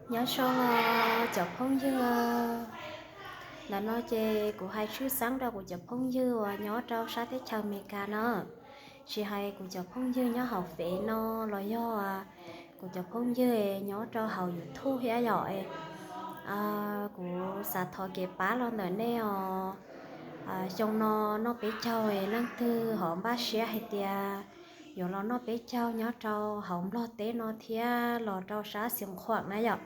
Nyob zoo cov phooj ywg, ntawm no ces kuv hais tshwj xeeb rau kuv cov phooj ywg uas nyob rau sab teb chaws Amelikas no, tsis hais kuv cov phooj ywg nyob hauv fev no los yog kuv cov phooj ywg nyob rau hauv YouTube thiab yom. Kuv xav thov kev pab los ntawm nej os. Xyoo no noj peb caug, leej twg ho npaj siab hais tias yuav los noj peb caug nyob rau hauv Nplog teb no thiab los rau sab Xiav Khuam na yom,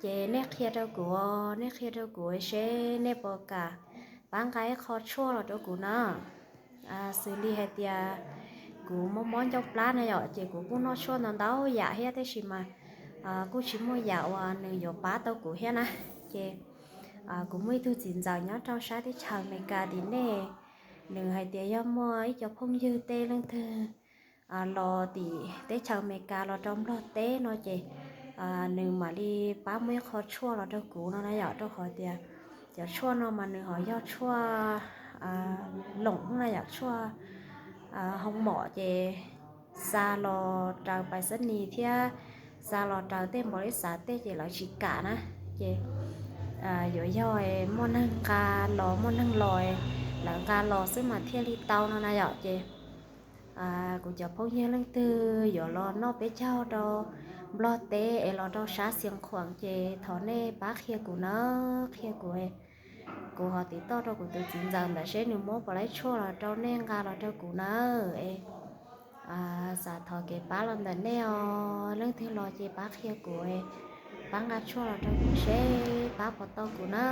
ces nej qhia rau kuv, nej qhia rau kuv seb nej puas kam pab nqa ib qho tshuaj los rau kuv na. Xws li hais tias kuv mob mob ncauj plab na yom, ces kuv kuj noj tshuaj ntau ntau yam thiab tab sis mas kuj tsis muaj yam uas nws yuav pab tau kuv thiab na. Ces kuv muaj ib tug txiv ntxawm nyob rau sab teb chaws Amelikas tim nej, nws hais tias yog muaj ib co phooj ywg tej leej twg los tim teb chaws Amelikas los rau Nplog teb no ces nws mam li pab muab ib qho tshuaj los rau kuv no na yom, rau qhov tias cov tshuaj no mas nws ho yog tshuaj loom na yom, tshuaj hoo mom ces xa los raws pais xab nis thiab xa los raws tej npaum li xav tej ces lawv tsis kam na. Ces yuav yog muaj neeg nqa los, muaj neeg los, lawv nqa los xwb mas thiaj li tau no na yom. Ces kuv cov phooj ywg leej twg yuav los noj peb caug rau Nplog teb es los rau sab Xiav Khuam ces thov nej pab qhia kuv na, qhia kuv, kuv ho tiv toj rau kuv tus txiv ntxawm ntawd seb nws muab puas laib tshuaj los rau nej nqa los rau kuv na. Es xav thov kev pab los ntawm nej os, leej twg los ces pab qhia kuv, pab nqa tshuaj los rau kuv seb pab puas tau kuv na.